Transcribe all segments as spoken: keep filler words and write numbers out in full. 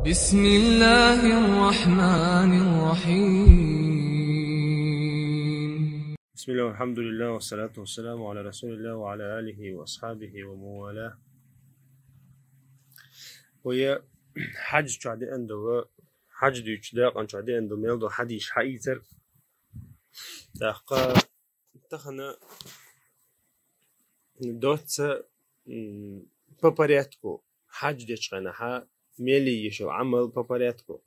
بسم الله الرحمن الرحيم. بسم الله والحمد لله والصلاة والسلام على رسول الله وعلى آله وأصحابه ومن والاه. Вай хьаж чохь деана долу, хьаж дуьйцучу дакъана чохь деана долу мел долу хьадисаш хьаийцар. ТӀаккха тахана доцца, м, по порядку, хьаж дечу хенахь мел йиш йолу Ӏамал по порядку.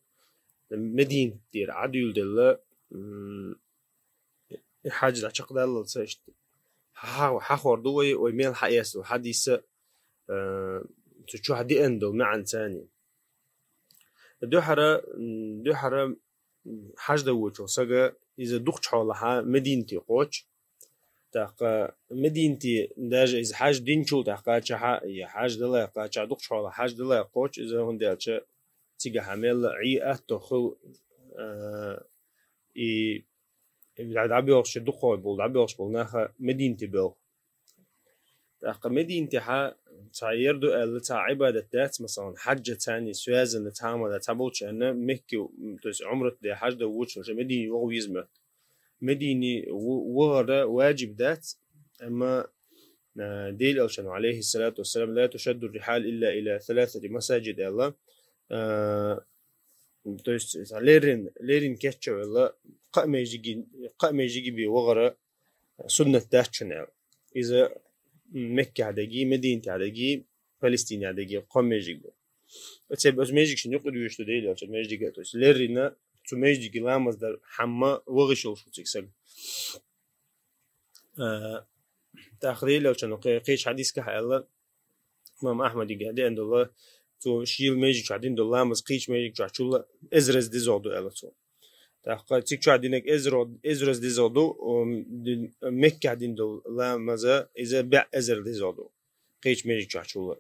Мединат тӀера Ӏадуьйладелла, м, и хьаж дӀачекхдаллалца иштта. Хьа-, хьахор ду вай, вай мел хьаэцна хьадис, э, цу чохь деана долу маьӀна царна. Дуьххьара, м, дуьххьара, м, хьаж дан воьдучу сага иза дукхачу хьолахь Мединате кхочу. ТӀаккха Мединате даже иза хьаж динчул тӀаьхьа кхачахь, я хьаж далахь кхачахь, дукхачу хьолахь хьаж далахь кхочу, иза хӀунда аьлча цигахь мел Ӏе атто хуьлу, а, и, и дӀабоьлхуш дукхахой болу, дӀабоьлхуш болу наха Мединате боьлху. ТӀаккха Мединатехь цхьа яр ду аьлла, цхьа Ӏибадат дац, масалан, хьаджа царна связанный цхьа а ма дац, цхьаболчарна Мекке, м, то есть Ӏумрат де хьаж дан воьдуш Медине ваха веза моьтту. Медине в-, вахара ваджиб дац, амма, а, Делан Элчано, алейхиссалату вассалам, «لا تشد الرحال إلا إلى ثلاثة مساجد» аьлла, а, то есть, леррина, леррина кечвелла, кхаа межиге, кхаа межиге бен вахара суннат дац шуна аьлла. Иза Меккехь дерг, Мединатехь дерг, Палестинехь дерг кхо межиг ду. Оцу, оцу межигашна юкъа дуьйцуш ду Делан Элчан межиге, то есть леррина цу межиге ламаз дар хьамма ваха йиш йолуш ву цига сага. А, тӀаккха Делан Элчано кхе-, кхечу хьадисехь аьлла, имам Ахьмадига деана долу, цо шен межиг чохь дина долу ламаз кхечу межиг чохь чул эзарза дезагӀа ду аьлла цо. ТӀаккха цига чохь динарг эзаро-, эзарза дезагӀа ду, м, дин-, Меккехь дина долу ламаз, иза бӀе эзар дезагӀа ду кхечу межиг чохь чул.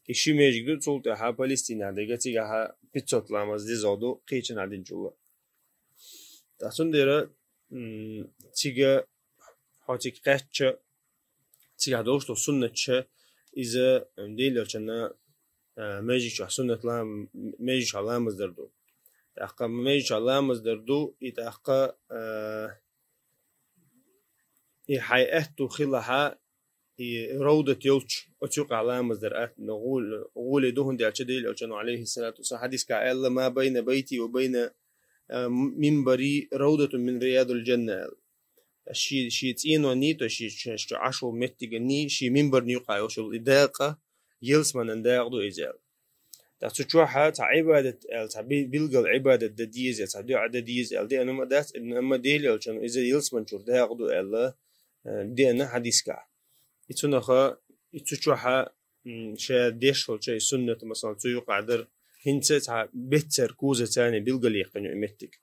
И ши межиг ду, цул тӀаьхьа Палестинехь дерг, цигахь пятьсот ламаз дезагӀа ду кхечанхьа динчул. Ткъа цундела, м, цига, хьо цига кхаьчча, цигахь долуш долу суннаташ, иза, м, Делан Элчанна, а, межиг чохь суннат лам-, межиг чохь ламаз дар ду. ТӀаккха межиг чохь ламаз дар ду, и тӀаккха, а, и хьайн аьтту хилахь, и равдат йолчу оцу юкъахь ламаз дар атта, гӀули, гӀули ду, хӀунда аьлча Делан Элчано, алейхиссалату вассалам, хьадисехь аьлла: «ما بين بيتي وبين، а, منبري روضة من رياض الجنة», аьлла. Ши, ши цӀеноний, то есть ши, ши, ши Ӏаш волу меттиганий, ши минбарна юкъахь йолуш йолу и дакъа, ялсаманан дакъа ду иза аьлла. Ткъа цу чохь цхьа Ӏибадат аьлла, цхьа би-, билггал Ӏибадат дан деза, цхьа дуьа дан деза аьлла деана ма дац, амма Делан Элчано иза ялсаманчуьра дакъа ду аьлла, э, деана хьадисехь. И цунаха, и цу чохь, м, ша деш волча и суннат, масалан, цу юкъахь дар, хӀинца цхьа беццара куза царна билгалъяьккхина ю и меттиг.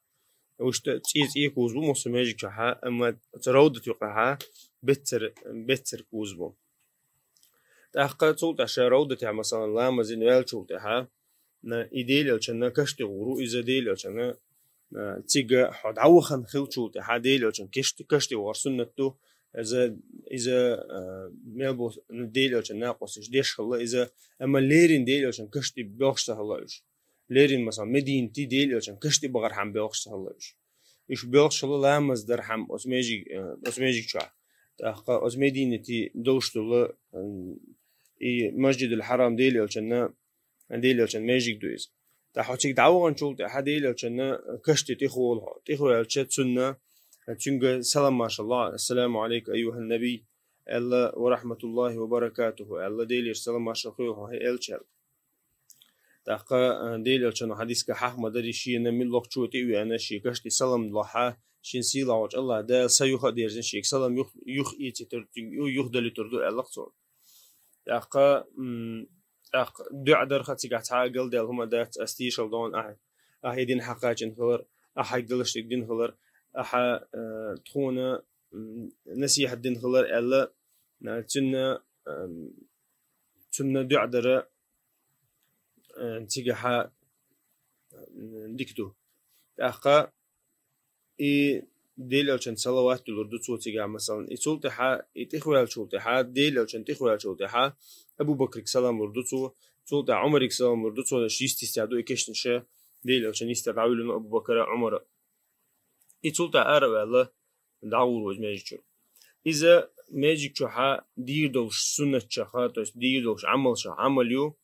Уьш тӀе цӀе-цӀе куз бу массо а межиг чохь, амма оцу равдат юкъахь беццара, беццара куз бу. ТӀаккха цул тӀаьхьа ша равдатехь, масалан, ламаз дина ваьллачул тӀаьхьа, на, и Делан Элчанна каш тӀе гӀур ву, иза Делан Элчанна, а, цига хьо дӀавахана хиллачул тӀаьхьа Делан Элчанна каш тӀе, каш тӀе вахар суннат ду, иза, иза, а, мел бу Делан Элчанан накъосташа деш хилла иза, амма леррина Делан Элчанан каш тӀе боьлхуш ца хилла уьш. Леррина, масалан, Мединате Делан Элчанан каш тӀе бахархьама боьлхуш ца хилла уьш. Уьш боьлхуш хилла ламаз дархьама оцу межиг-, э, оцу межиг чохь. ТӀаккха оцу Мединате долуш долу, м, и Масжидул Хьарам Делан Элчанна, Делан Элчанан межиг ду иза. ТӀаккха хьо цига дӀаваханчул тӀаьхьа Делан Элчанан каш тӀе тӀехволу хьо. ТӀехваьлча цунна, цуьнга салам-маршалла: «السلام عليك أيها النبي», аьлла, «ورحمة الله وبركاته», аьлла, Делера салам-маршалла хуьлда хьуна, хӀай элча аьлла. ТӀаккха, а, Делан Элчано хьадисехь хьахма дари, шена муьлххачо тӀе а веана, шен каш тӀе салам лахь, шен сийлахь волчу АллахӀ Дала сан юха а дерзина, шега салам юх-, юха эцийтур, ю-, юхадалуьйтур ду аьлла цо. ТӀаккха, м, тӀаккха дуьа дарха цигахь цхьа а галдаьлла хӀума дац, ас тешал дон ахь, ахь и дин хьакхачийна хилар, ахь хьайга далуш дерг дина хилар, ахьа, а, тхуна, м, насихьат дина хилар аьлла, а, цуьнан, а, цунна дуьа дара, э, цигахьа, э, дика ду. ТӀаккха и Дела Элчан салават дулур ду цо цигахь, масалан. И цул тӀаьхьа, и тӀехваьлчул тӀаьхьа, Дела Элчан тӀехваьлчул тӀаьхьа, Абу Бакрик салам лур ду цо, цул тӀаьхьа Ӏумарик салам лур ду цо, йистистя ду и кешнаш, Дела Элчан йистера дӀавуьллина Абу Бакара, Ӏумара. И цул тӀаьхьа ара а ваьлла, дӀагӀур ву иза маьждиг чура. Иза маьждиг чухьа дийр долуш суннатчаха, то есть дийр долуш Ӏамалшах Ӏамал ю,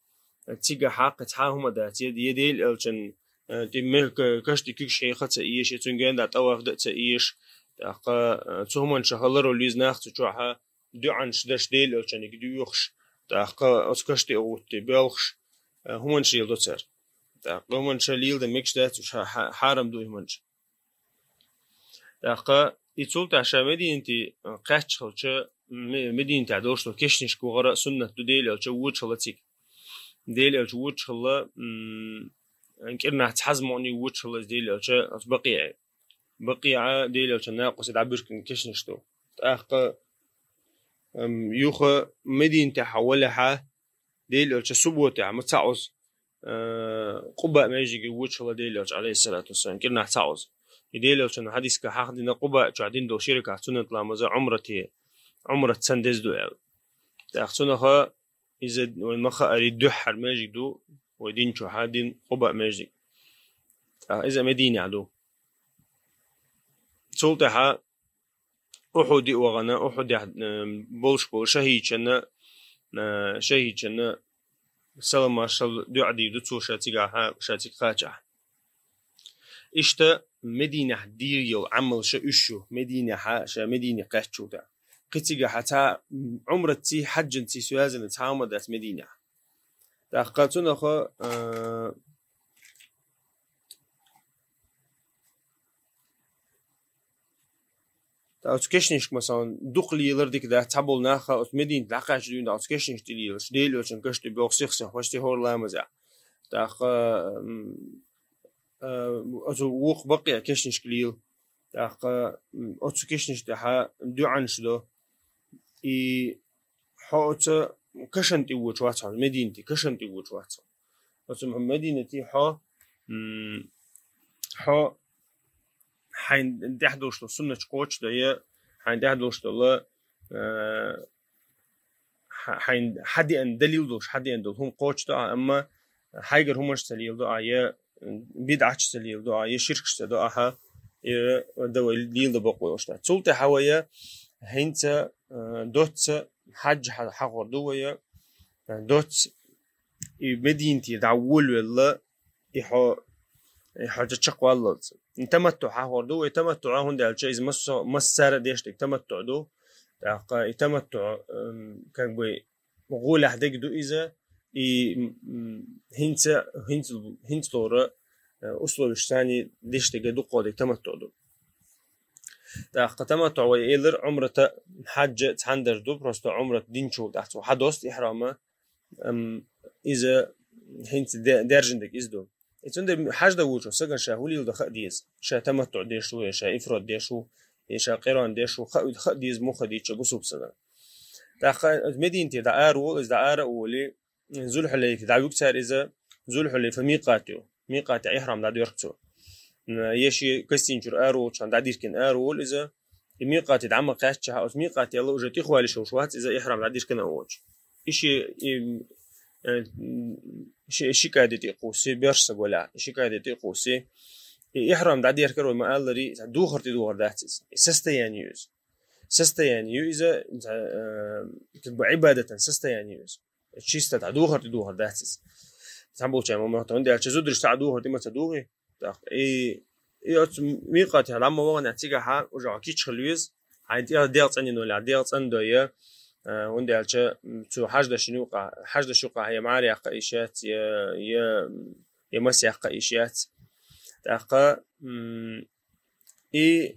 цигахь хьакха цхьа хӀума дац, я, я Дела Элчан, э, тӀе мел-, к-, каш тӀе куьгаш хьеха а ца эша, я цуьнга генда тӀаваф дан а ца эша, тӀаккха, э, цу хӀуманшаха ларвала веза нах цу чохьа, дуьӀанаш деш Дела Элчанга доьхуш, тӀаккха оцу каш тӀе а гӀутти, боьлхуш, э, хӀуманаш леладо цара. ТӀаккха хӀуманаш леладан мегаш дац, уьш хьа-, хьа-, хьарам ду и хӀуманаш. ТӀаккха и цул тӀаьхьа ша Мединате, э, кхаьчча хилча, Ме-, Мединатехь долуш долу кешнашка вахара а суннат ду, Дела Элча вочу хилла цига. Дела Элча вочу хилла, м, кӀирнахь цхьа зама мукъане вочу хилла иза Дела Элча оцу БакъиӀе. БакъиӀа Дела Элчан накъостий дӀабуьркина кешнаш ду. ТӀаккха, м, юха Мединатехь валахьа, Дела Элча субботехь ма ца Ӏуза, э, Къуба маьждиге вочу хилла Дела Элча, алейхиссалату вассалам, кӀирнахь ца Ӏуза. И Дела Элчан хьадисехь хьахдина Къуба чохь дина долу ши ракаӀат суннат ламаз а Ӏумрате, Ӏумрат санна деза ду аьлла. ТӀаккха цунах иза вайн ма-хаари дуьххьара маьждиг ду, вай дин чохь дина Къуба маьждиг. ТӀаккха иза Мединехь ду. Цул тӀаьхьа Ухьуде а вахана, Ухьудехь, э, болуш болу шахӀидчанна, э, шахӀидчанна салам-маршалла, дуьӀа дийр ду цо ша цигахь, ша цига кхачахь. Иштта Мединехь дийр йолу Ӏамалш уьш ю, Мединехь ша Медине кхаьччул тӀаьхьа. Кхин цигахь цхьа, м, Ӏумратций, хьаджанций связана цхьа хӀума дац Мединехь. ТӀаккха цунах, э, Ткъа оцу кешнашка, масалан, дукха лелар дика дац, цхьаболу наха оцу Мединате дӀакхаьчча дуьйна оцу кешнаш тӀе лелаш, Дела Элчан каш тӀе боьлху сих-сиха, почти хӀора ламазехь. ТӀаккха, м, а, оцу вукху БакъиӀ кешнашка лела. ТӀаккха, м, оцу кешнаш тӀехьа дуьӀанаш до. И хьо оцу кашан тӀе вочу вац хьо, Мединате кашан тӀе вочу вац хьо. Оцу Мединате хьо, м, хьо хьайн тӀехь долуш долу суннаташ кхочушдо, я хьайн тӀехь долуш долу, э, хьа-, хьайн хьадеана далил долуш, хьадеана долу хӀума кхочушдо, амма хьайгара хӀуманаш ца леладо ахь, я бидӀаташ ца леладо ахь, я ширкаш ца до ахь, я да вай леладо бакъо йолуш дац. Цул тӀаьхьа вай хӀинца, э, доцца хьаджа хьа-, хьахор ду вай, э, доцца и Мединате дӀаволавелла, и хьо, и хьо ча-, чекхваллалц. И таматтуӀ хьахор ду вай, таматтуӀ, хӀунда аьлча иза массо-, массара а деш дерг таматтуӀ ду. ТӀаккха и таматтуӀ, эм, как бы, гӀолехь дерг ду иза, и, м, хӀинца, хӀинца, хӀинца лора, э, условиш санна деш дерг дуккха дерг таматтуӀ ду. ТӀаккха таматтуӀ вай элира Ӏумрата хьаджа цхьаьна дар ду, просто Ӏумрат динчул тӀаьхьа цо хьадоста ихьрама, ам, иза хӀинца де-, даьржина дерг иза ду. И цундела хьаджа вочу сагана ша хӀун леладан хаа деза. Ша таматтуӀ деш ву, я ша ифрод деш ву, я ша къиран деш ву, хаа, хаа деза муха дийча бусулба сагана. ТӀаккха Мединате дӀа ара волу, иза дӀа ара а волий, Зулхьулайфе дӀавуьгу цара иза, Зулхьулайфа микъат ю. Микъате ихьрам дӀадоьрху цо. М, я шен кастийна чуьра ара волчхьана дӀадиркина ара волу иза. И микъате дӀа ма кхаьччахьа, оцу микъате аьлла уже тӀехвалийш йолуш вац иза, ихьрам дӀадиркина а воцуш. И ши, и, э, м, ши, ши каде тӀе а кхуссий, боьрша саг валахь, ши каде тӀе а кхуссий. И ихьрам дӀадеркара вай ма-аллара, духар тӀедухар дац иза. И состояние ю иза. Состояние ю иза, э, как бы Ӏибадатан состояние ю иза. Чисто дӀадухар тӀедухар дац иза. Цхьаболчара ма моьтту, хӀунда аьлча зударшца дӀадухар тӀе ма ца духий. Так, и, и оцу микъате дӀа ма вахана цигахьа, уже хьо кийча хила веза, хьайн тӀе дегӀ цӀанйина валахь, дегӀ цӀандой, э, хӀунда аьлча, м, цу хьадждашна юкъа, хьадждаш юкъа я маьхьар яккха йиш яц, я, я, я мас яккха йиш яц. ТӀаккха, м, и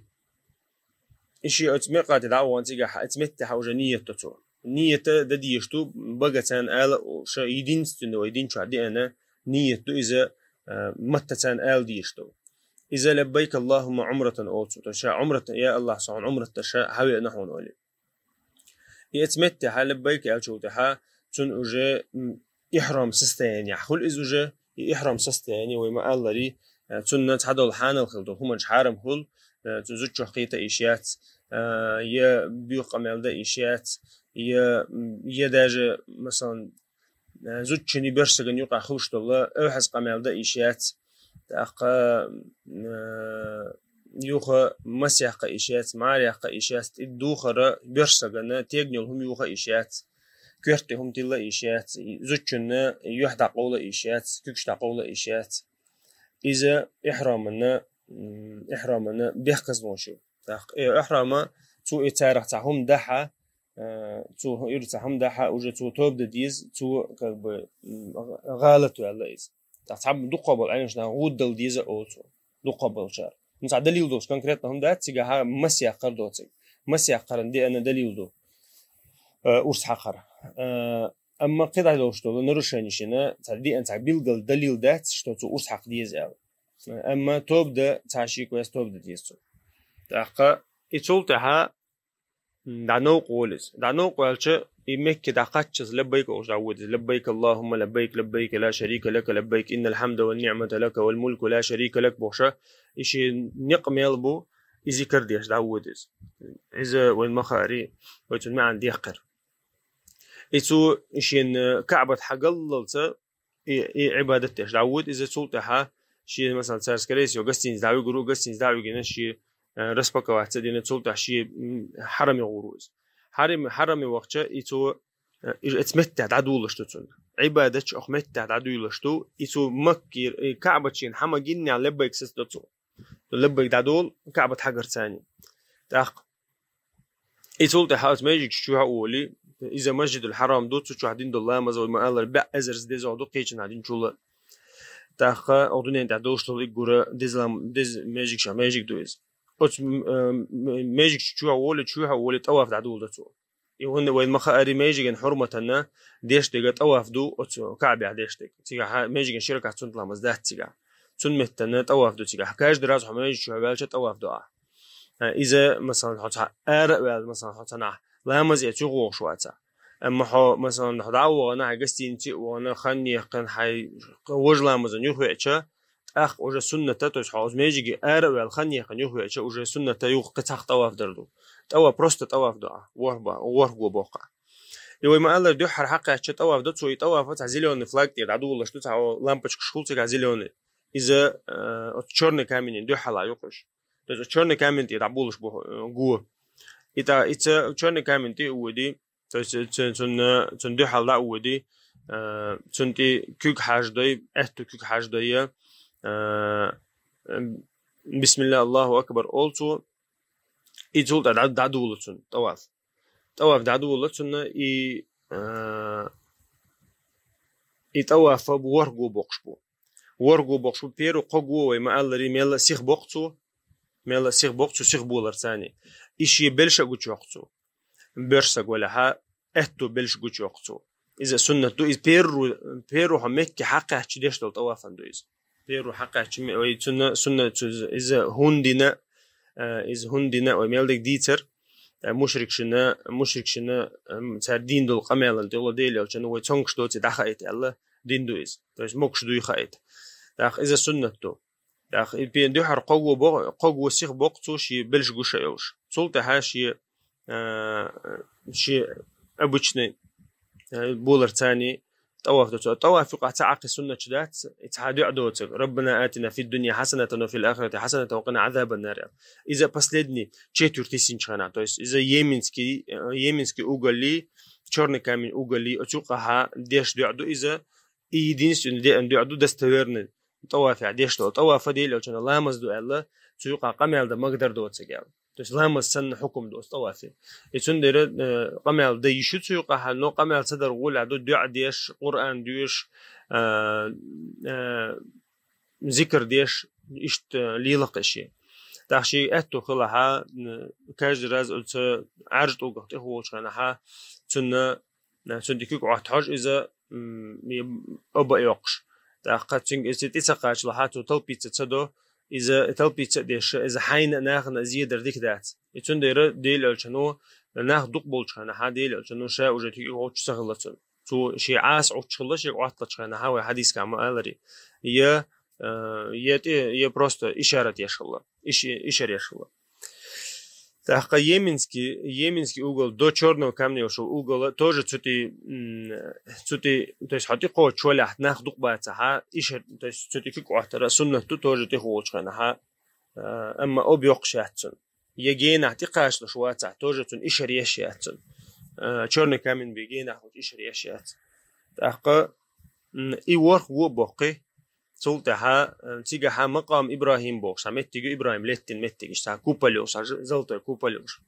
И ши оцу микъате дӀа а вахана цигахь, оцу меттехь уже ниет до цо. Ниета дан дезаш ду, бага царна ала, ша единственный вай дин чохь деана ниет ду иза, а, матта царна ала дезаш ду. Иза «Лаббайк Аллахумма Ӏумратан» олу цо. То есть ша Ӏумрат, я Аллах, со хьуна Ӏумрат дан ша хьавеана хьуна олий. И оцу меттехь «Лаббайк» аьллачул тӀаьхьа цунна уже, м, ихьрам состояниехь хуьлу иза уже, и ихьрам состояние вай ма-аллара, э, цунна цхьадолу хьанал хила долу хӀуманаш хьарам хуьлу, э, цу зудчох кхета йиш яц, э, я буьйха къамел да йиш яц, я, я даже, масалан, э, зудчунна боьрша сагана юкъахь хуьлуш долу эвхьаза къамел да йиш яц, тӀаккха, э, юха мас яккха йиш яц, мӀара яккха йиш яц, тӀе духара боьрша сагана тегна йолу хӀума юха йиш яц, коьрта тӀе хӀума тилла йиш яц, зудчунна юьхь дӀакъовла йиш яц, куьгаш дӀакъовла йиш яц. Иза ихьрамана, м, ихьрамана бехказло шу. ТӀаккха, э, ихьрама цу и царах цхьа хӀума дахьа, э, цу хӀу-, ира цхьа хӀума дахьа, уже цо тоба дан деза, цо, как бы, м, гӀ-, гӀалат ваьлла иза. ТӀаккха цхьа дуккха болу Ӏеламнаш гӀуда дала деза олу цо. Дуккха болчара. Ну, цхьа далил долуш конкретно хӀума дац, цигахь мас яккхар доцург. Мас яккхаран деана далил ду, э, урс хьакхар. Э, амма кхидӀа долуш долу нарушени шина, цхьа деана цхьа билггал далил дац, что цо урс хьакха деза аьлла. Э, амма тоба дан цхьа шеко яц, тоба дан деза цо. ТӀаккха и цул тӀаьхьа ДӀа новкъа волу иза. ДӀа новкъа ваьлча, и Мекке дӀакхаччалц лаббайк олуш дӀавоьду иза. Лаббайк Аллахумма лаббайк, лаббайк ла шарика лака лаббайк, иннал хьамда ван ниъмата лака вал мулку ла шарика лак бохуша, и шен некъ мел бу, и зикар деш дӀавоьду иза. Иза вайн ма хаари, вай цуьнан маьӀна дехкира. И цо шен, э, КаӀбат хьагаллалца и, и Ӏибадат деш дӀавоьду иза, цул тӀаьхьа шен, масалан, цара, скорее всего, гостиница дӀавигур ву, гостиница дӀавигина шен, э, распаковаться дина, цул тӀаьхьа шен, м, хьараме гӀур ву иза. Хьараме, хьараме вахча, и цо, э, и, эца меттехь дӀадолалаш ду цунна. Ӏибадатча оха меттехь дӀадуьйлалаш ду, и цо Макке, и КаӀбат шена хьа ма гиннехь лаббайк сацадо цо. Лаббайк дӀадолу, КаӀбат хьагарца. ТӀаккха и цул тӀаьхьа оцу межигчу чохь а волий, иза Масжидул Хьарам ду, цу чохь дина долу ламаз вай ма-аллара бӀе эзарза дезагӀа ду кхечанхьа динчул а. ТӀаккха оха дуьнен тӀехь долуш долу уггар деза лам-, деза межигчохь межиг ду иза. Оцу, м, э, м, межигчу чохь а волий, чохь а волий, тӀаваф дӀадолу цо. И хӀунда вайн ма хаари, межиган хьурматана деш дерг тӀаваф ду, оцу КаӀбехь деш дерг. Цигахь межиган ширакахь суннат ламаз дац цигахь. Цунна меттана тӀаваф ду цигахь. Каждый раз хьо межиг чохь ваьлча тӀаваф ду ахь. Э, иза, масалан, хьо цхьа ара а ваьлла, масалан, хьо цхьанахь ламаз эца юха вогӀуш вацахь. Амма хьо, масалан, хьо дӀа а вахана, хьайн гостинице а вахана, хан яьккхина, хьайн важа ламазан юха веача, тӀаккха уже сунната, то есть хьо оцу межиге ара а ваьлла, хан яьккхина юха веача, уже сунната юха кхин цхьа тӀаваф дар ду. ТӀаваф, просто тӀаваф ду ахь, ворхӀ ба-, ворхӀ го боккха. И вай ма-аллара дуьххьара хьакхаьчча тӀаваф ду, цо и тӀаваф цхьа зелёный флаг тӀера дӀадолалаш ду, цхьа лампочкаш хуьлу цигахь зелёный. Иза, э, оцу чёрный каменийн дуьххьала юкъуш. То есть чёрный камень тӀе дӀаболуш бу, э, го. И та, и ца чёрный камень тӀе а воьдий, то есть, э, цу-, цунна, цунна дуьхьал дӀа а воьдий, э, цунна тӀе куьг хьажадой, аьтту куьг хьажадой, э, э, бисмилла, Аллаху акбар олу цо, и цул тӀе дӀа-, дӀадолу цунна тӀаваф. ТӀаваф дӀадолу цунна, и, э, и тӀавафа ворхӀ го боккхуш бу. ВорхӀ го боккхуш бу, первый кхо го вай ма-аллара, мелла а сиха боккху цо, мелла а сиха боккху цо, сиха боларца. И шен белша а гучуйоккху цо. Боьрша саг валахьа, аьтту белша гучуйоккху цо. Иза суннат ду, иза первый, первый хьо Мекке хьакхаьчча деш долу тӀавафан ду иза. Первый хьакхаьчча ме-, вай цунна суннат цу иза, иза хӀунда дина, э, иза хӀунда дина, вай мел дерг дийцар, э, мушрикшина, мушрикшина, м, цара дийна долу къамелан тӀехула Дела йолчу, ну, вай цомгуш доций дӀахаийта аьлла, дина ду иза. То есть могуш дуй хаийта. ТӀаккха иза суннат ду. ТӀаккха и пен дуьхьара кхо го бо-, кхо го сиха боккху цо шен белш гуша йолуш. Цул тӀаьхьа шен, а, шен обычный, а, болар царний тӀаваф до цо. ТӀаваф юкъа ца Ӏакхи суннаташ дац, и цхьа дуьа доцург. «Раббана атина фид дунья хьасанатан ва фил ахирати хьасанатан ва къина Ӏазабан нар». Иза последний четверть тисинчхьана. То есть иза йеменский, э, йеменский уголли, чёрный камень уголли, оцу юкъахьа деш дуьа ду иза, и единственный де-, дуьа ду достоверный. ТӀавафехь деш долу. ТӀавафа Дела йолчунна ламаз ду аьлла, цу юкъа къамел дан магадар доцург аьлла. То есть ламаз санна хьукум ду оцу тӀавафе. И цундела, э, къамел дан йиш ю цу юкъахьа, но къамел ца дар гӀолехь ду, дуьа деш, Къуръан доьшуш, э, э, зикр деш, иштта лелакхаш. ТӀаккха шен аьтту хилахьа, м, каждый раз оцу Ӏаьржа тӀулгах тӀехволчу хенахьа, цунна, цунна тӀе куьг Ӏоттахьожу иза, м, и оба а йоккхуш. ТӀаккха цуьнга иза тӀе ца кхачалахьа, цо талпица ца до, иза талпица а деш, иза хьайна а, нахана а зедар дика дац. И цундела Дела йолчунна нах дукха болчу хенахьа, Дела йолчунна ша уже тӀе куьг Ӏоттуш ца хилла цунна. Цо шен Ӏаса Ӏоттуш хилла, шега Ӏотталучу хенахьа, вай хьадискахь ма-аллара. Я, э, я тӀе, я просто ишарат еш хилла. Иш-, ишар еш хила. ТӀаккха Йеменский, Йеменский угол до Чёрного камня йолча угол тоже цу тӀе, м, цу тӀе, то есть хьо тӀекхочуш валахь нах дукха бацахь, ишар, то есть цу тӀе куьг Ӏоттар суннат ду тоже тӀехволча хана, а, амма об йоккхуш яц цун. Я генахь тӀекхачалуш вацахь, тоже цун ишар еш яц цун. А, Чёрный камень бе генахь лучу ишар еш яц. ТӀаккха, м, и ворхӀ го боккхий, цул тӀаьхьа, э, цигахьа Макъам ИбрахӀим бохуш, цхьа меттиг ю, ИбрахӀим леттина меттиг, иштта цхьа куполь йолуш, цхьа ж-, золотой куполь йолуш.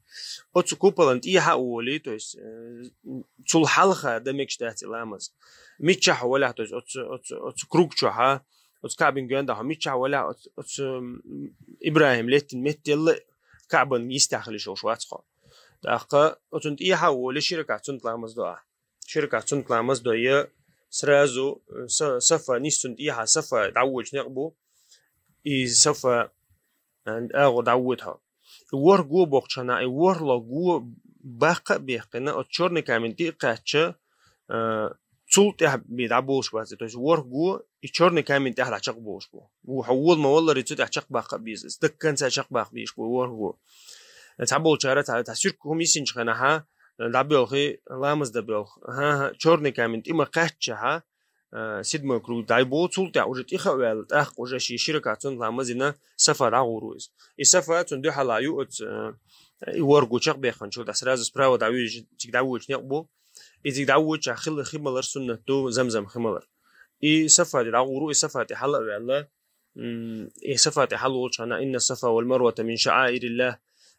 Оцу куполан тӀехьа а волий, то есть, э, цул хьалха дан мегаш дац и ламаз. Миччахь а валахь, то есть, оцу, оцу, оцу круг чохьа, оцу Каъбин гоьндахьа, миччахь а валахь, оцу, оцу, м, ИбрахӀим леттина меттел а Каъбан йистехь хила йиш йолуш вац хьо. ТӀаккха оцунна тӀехьа а волий, ши ракаӀат суннат ламаз до ахь. Ши ракаӀат суннат ламаз до, я сразу, э, Са-, Сафа, нийсса цунна тӀехьа Сафа дӀавоьдуш некъ бу. И Сафа, э, агӀор дӀавоьду хьо. И ворхӀ го боккхучу хана, и ворхӀалгӀа го баккха а баьккхина, оцу Чёрный камень тӀе а кхаьчча, э, цул тӀаьхьа бен дӀаболуш бац. То есть ворхӀ го и Чёрный камень тӀехь дӀа чекхболуш бу. Ву хьо вола ма валлара, цу тӀехь чекхбаккха а беза. До конца чекхбаккха безаш бу ворхӀ го. Цхьаболчара цхьа, цхьа суьрка хӀума йисинчу хана, дӀабоьлхий, ламаз дӀабоьлху. ХӀан-хӀа, Чёрный камень тӀе ма кхаьччахьа, э, седьмой круг дӀайболу, цул тӀаьхьа уже тӀеха а ваьлла, тӀаккха уже шен ши ракаӀат суннат ламазина Сафа дӀагӀур ву иза. И Сафа цунна дуьхьала ю оцу, э, и ворхӀ го чекхбаьккхинчул тӀаьхьа сразу справа дӀавоьдуш, цига дӀавоьдуш некъ бу. И цига дӀавоьдучохь хила хи малар суннат ду, Замзам хи малар. И Сафа тӀе дӀагӀур ву, и Сафа тӀе хьала а ваьлла, м, и Сафа тӀе хьалаволчу хана: «إن الصفا والمروة من شعائر الله،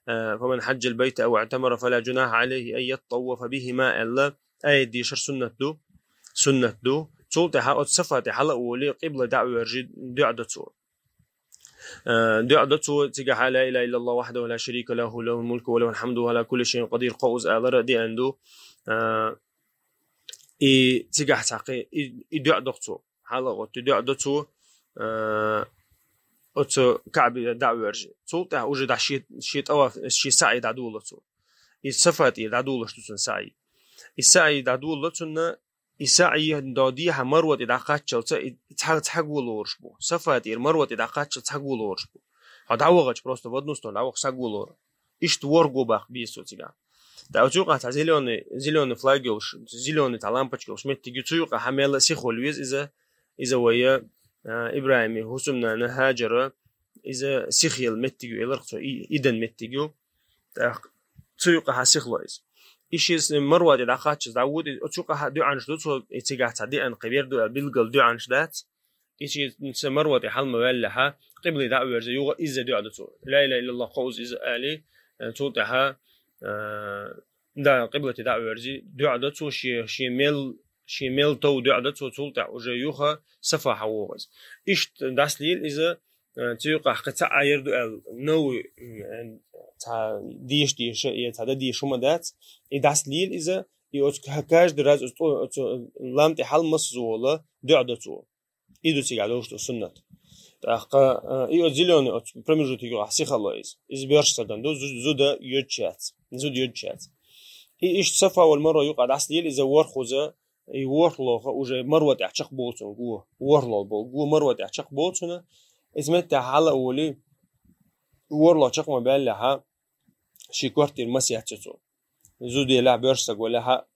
э, فمن حج البيت أو اعتمر فلا جناح عليه أن يطوف بهما», аьлла, аят дешар суннат ду, суннат ду. Цул тӀаьхьа оцу Сафа тӀе хьала а волий, къибла дӀа а воьржий, дуӀа до цо. Э, дуӀа до цо цигахьа: «لا إله إلا الله وحده لا شريك له، له الملك وله الحمد وهو على كل شيء قدير», кхузза алар а деана ду. Э, и цигахь цхьа кхин, и, и дуӀа до цо. Хьала а гӀоттий дуӀа до цо, э, оцу Каъби дӀа а воьржий. Цул тӀаьхьа уже дӀа шен, шен тӀаваф, шен саӀий дӀадоло цо. И Сафа тӀера дӀадолуш ду цунна саӀий. И саӀий дӀадоло цунна, и саӀий до дехьа Марва тӀе дӀакхаччалца, и цхьа, цхьа го лоруш бу. Сафа тӀера Марва тӀе дӀакхаччалца цхьа го лоруш бу. Хьо дӀавахача просто в одну сторону дӀаваха, цхьа го лору. Иштта ворхӀ го баккха беза цо цигахь. ТӀаккха оцу юкъахь цхьа зелёный, зелёный флаг йолуш, зелёный цхьа лампочка йолуш меттиг ю, цу юкъахьа мел а сихвала веза иза, иза вай, а, ИбрахӀиман хӀусамнана Хьаджара, иза сихъелла меттиг ю, элира цо, и, идана меттиг ю. ТӀаккха цу юкъахьа сихло иза. И шен Марва тӀе дӀакхаччалца дӀавоьду, оцу юкъахьа дуӀанаш ду цо, и цигахь цхьа деана кхин вер ду аьлла билггал дуӀанаш дац. И шен Марва тӀе хьала ма ваьллехьа, къибле дӀа а воьрзий, юха изза дуӀа до цо. «لا إله إلا الله» кхузза иза алий, э, цул тӀаьхьа, э, да, къиблате дӀа а воьрзий, дуӀа до цо, шен, шен мел, шен мел тов дуӀа до цо, цул тӀаьхьа уже юха Сафа хьавогӀу иза. Иштта дӀасалела иза, э, цу юкъахь кхин цхьа Ӏа яр ду аьлла, новый, м, э, цхьа деша-деша, я цхьа дан деша хӀума дац, и дӀасалела иза, и оцу ка-, каждый раз оцу тӀо-, оцу лам тӀе хьала массаза волу дуӀа до цо. И ду цигахь долуш ду суннат. ТӀаккха, э, и оцу зелёный оцу промежуток юкъахь сихало иза. Иза боьрша сагана ду, зу-, зуда йоьдуш яц. Зуда йоьдуш яц. И иштта Сафа вал Марва юкъа дӀасалела иза ворхӀуза, и ворхӀлоха уже Марва тӀехь чекхболу цунна го. ВорхӀлол болу го Марва тӀехь чекхболу цунна. Иза меттехь хьала а волий, ворхӀлол чекх ма баьллехьа, шен кортера маса яц цо. Зуда елахь, боьрша саг валехьа,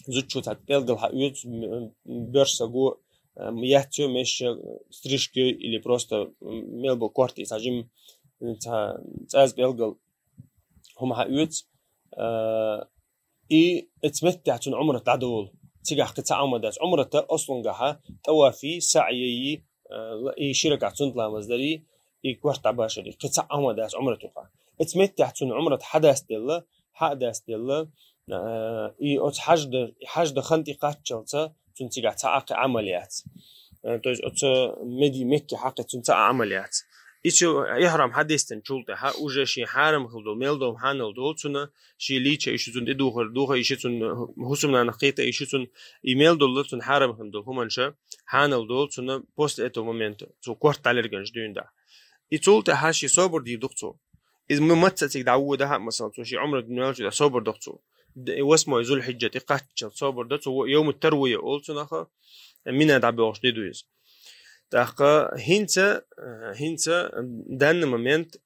зудчо цхьа пӀелгал хьаоьцу, м, боьрша саго, м, яц цо, мешан стрижкой или просто, м, мел бо корта цхьа жим, м, цхьа цӀаза пӀелгал хӀума хьаоьцу, а, и оцу меттехь цунна Ӏумрат дӀадолу. Цигахь кхин цхьа Ӏамал дац. Ӏумрата аслунгахьа тӀавафи, саӀйи, а, ла-, и ши ракаӀат суннат ламаз дари, и корта дӀабашари. Кхин цхьа Ӏамал дац Ӏумрат юкъа. Оцу меттехь цунна Ӏумрат хьадастаделла, хьа а дастаделла, а, и оцу хьажда, хьажда хан тӀе кхаччалца цунна цигахь цхьа а кхин Ӏамал яц. А, то есть оцу Меди-, Мекке хьакхи цунна цхьа а Ӏамал яц. И цу ихьрам хьадистинчул тӀаьхьа уже шен хьарам хила долу мел долу хьанал долу цунна, шен лийча иша цунна тӀедухар, духа иша цунна, хӀусамнанах кхета иша цунна, и мел долу цунна хьарам хила долу хӀуманша хьанал долу цунна после этого момента, цо корта дӀалерганчу дуьйна дӀа. И цул тӀаьхьа шен собар дийр ду-кх цо. Иза ма-, маца а цига дӀавода хьа, масала, цо шен Ӏумрат дуьнен чу тӀе собар ду-кх цо. Д-, восьмой Зуль-Хьиджа тӀе кхаччалц собар ду цо, йовмут-тарвия олу цунах, Мина дӀабоьлхуш де ду иза. ТӀаккха хӀинца, э, хӀинца данный момент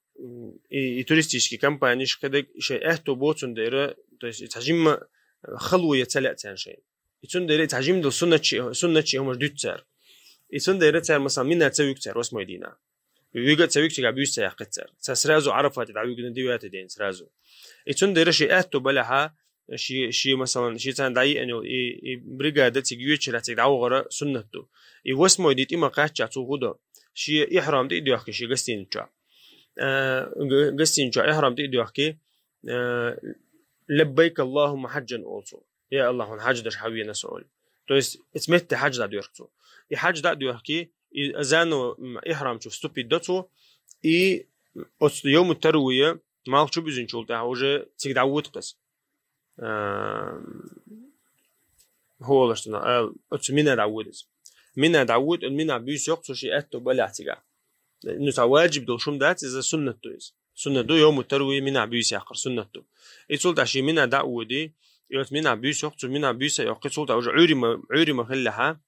и, и туристические компании кхидӀа шоай аьттув бо цундела, то есть цхьа жимма хало я ца лаьа царна шоай. И цундела цхьа жимма дола суннатчи, суннатчи хӀумаш дуьту цара. И цундела цара, масала, Мина ца вуьгу цара восьмой дийнахьа. Вуьгу ца вуьгу, цигахь буьйса ца яккхи цара. Цара сразу Арафате дӀавуьгу дина девятый день сразу. И цундела шоай аьттув балехьа, ши, ши, масала, ши царна дӀайиъна йола и, и бригада цига йоьдучул цига дӀавахар суннат ду. И восьмой ди тӀе ма кхаьчча цо хӀу до? Ши ихьрам тӀе а доьхки ши гостиницу чохь. Э, г-, гостиницу чохь ихьрам тӀе а доьхки, э, «Лаббайк Аллахумма хьаджан», олу цо. «Я Аллах, хьуна хьаж деш хьавена со», олу. То есть, эца метте хьаж дӀадоьху цо. И хьаж дӀа а доьхки, и заново, м, ихьрам чу вступить до цо, и оцу йовму тарвия малх чу буьзинчул тӀаьхьа уже цига дӀавоьду кхеза. А, хӀу олуш ду, а, оцу Мина дӀавоьду иза. Мина дӀавоьду, Мина буьйса йоккху цо ши аьтту балехь цигахь. Ну, цхьа ваджиб долуш хӀума дац, иза суннат ду иза. Суннат ду, йовму тарвия Мина буьйса яккхар суннат ду. И цул тӀаьхьа ши Мина дӀа а воьдий, и оцу Мина буьйса йоккху, цу Мина буьйса йоккхий, цул тӀаьхьа уже Ӏуьйре ма, Ӏуьйре ма хиллехьа,